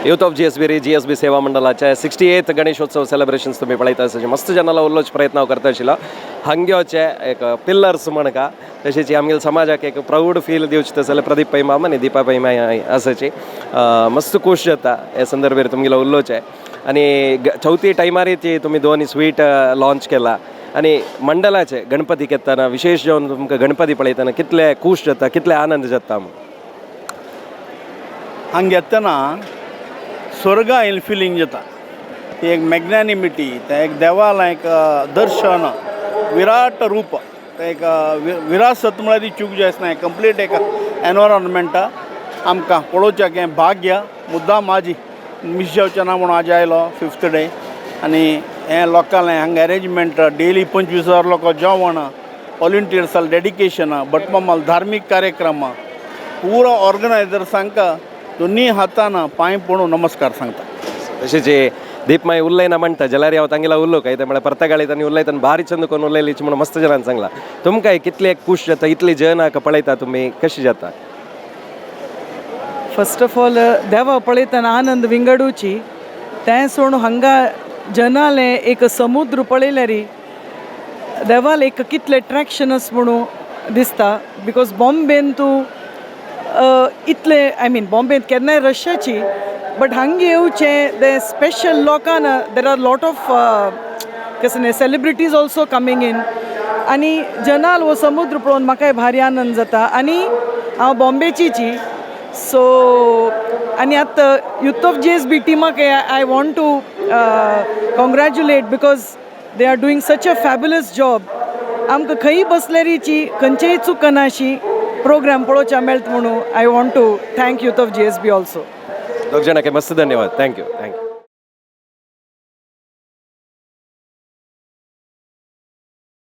Youth of GSB री GSB सेवा मंडळाचे 68th Ganeshotsav celebrations तुम्ही पळयता आसा. मस्त जनाला उलोवचे प्रयत्न हांव करता आशिल्लो. हांग्योचे एक पिल्लर्स म्हणका, तशेंच आमगेले समाजाक एक प्राऊड फील दिवचे तशें जाल्यार प्रदीप पै मामा आनी दीपा पै माय आसाची. मस्त खूश जाता हे संदर्भेर तुमगेलो उलोवचें. आनी चवथी टायमारय ती तुमी दोन स्वीट लॉन्च केला. आनी मंडळाचे गणपती येताना, विशेष जावन तुमकां गणपती पळयतना कितले खूश जाता, कितले आनंद जाता? हांगा येतना स्वर्गा आयिल्लें फिलींग जाता. ती एक मॅग्नॅनिमिटी, तें एक देवालें एक दर्शन, विराट रूप, तें एक विरासत म्हळ्यार ती चूक जायच ना. कंप्लीट एक एनवायरमेंट आमकां पळोवच्याक हें भाग्य. मुद्दाम आजी मीस जावचें ना म्हणून आज आयलो फिफ्थ डे. आनी हें लोकांलें हांगा अरेंजमेंट, डेली 25,000 लोक जेवण, व्हॉलंटियर्साल डेडिकेशन, भटमामाल धार्मीक कार्यक्रम, पुरो ऑर्गनायझर्सांक दोन्ही हातान पांय पडून नमस्कार सांगता. तशेंच दीपमाय उलयना म्हणटा जाल्यार हांव तांगेला उलोवं काय म्हळ्यार पर्तगाळी तांणी उलयतना भारी चंद कोण उलयली म्हणून मस्त जणांनी सांगला. तुमकां कितले एक खूश जाता, इतली जनाक पळयता तुमी, कशी जाता? फर्स्ट ऑफ ऑल, देवा पळयतना आनंद विंगडूची. तें सोडून हांगा जनालें एक समुद्र पळयल्यार देवाल एक कितलें अट्रॅक्शन आसा म्हणून दिसता, because बॉम्बेन तूं इतलें, I mean, बॉम्बेन केन्नाय रशाची, बट हांगा येवचें ते स्पेशल लोकांना, there are lot of कसं सेलिब्रिटीज ऑल्सो कमींग इन. आनी जनाल हो समुद्र पळोवन म्हाकाय भारी आनंद जाता. आनी हांव बॉम्बेचीची, सो आनी आतां युथ ऑफ जीएसबी टिमाक I want to congratulate because they are doing such a fabulous job. आमकां खंयी बसल्यारीची खंयचेय चुकना अशी प्रोग्राम पळोवच्या मेळटा म्हणून I want to thank Youth of GSB also. दोग जाणांक मस्त धन्यवाद. Thank you, thank you.